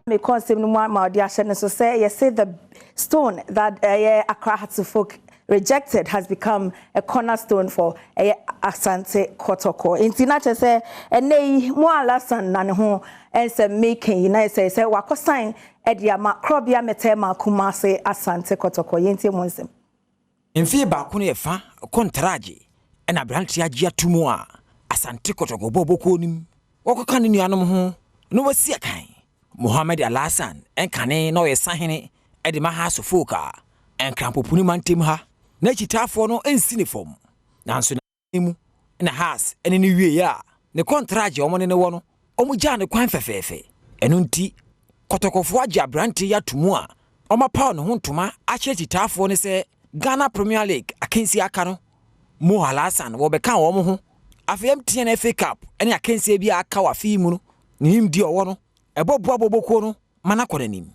Mekɔ nsɛm no mu ama ɔde ahyɛ no so sɛ yɛse the stone that ɛyɛ Accra Hearts of Oak rejected has become a cornerstone for ɛyɛ Asante Kɔtɔkɔ. Nti na kyerɛ sɛ ɛnɛ yi Mo Alhassan na ne ho nsɛm meka yi na yɛsɛ sɛ wakɔsan ɛde ama Korɔbea Mɛtɛɛma Kumase Asante Kɔtɔkɔ. Yɛntie mu nsɛm. Mfeɛ 1 ne ɛfa kɔntragye ɛna aberanteɛ agye ato mu a Asante Kɔtɔkɔ bɔ bɔkuo nim wɔkɔka ne nuanom ho na wasi akan. Mohammed Alhassan ɛnkane na ɔyɛ sahene ɛde ma Hearts of Oak a Nkrampopuni mantam ha na akyitaafoɔ no nsi ne fam, nanso na mu na Hearts ɛne ne wie a ne kɔntragye ɔmo ne ne wɔ no, ɔmo gyaa ne kwan fɛfɛɛfɛ. Ɛno nti Kɔtɔkɔfoɔ agye aberanteɛ yi ato mu a ɔmapaw ne ho ntoma akyerɛ akyitaafoɔ no sɛ Ghana Premier League akansie aka no, Mo Alhassan wɔbɛka wɔn ho. Afei MTN FA Cup ne akansie bi a aka wɔ afe yi mu no, ne nimdeɛ ɔwɔ no ɛbɔ boa bɔbɔkuo no ma no akɔ n'anim.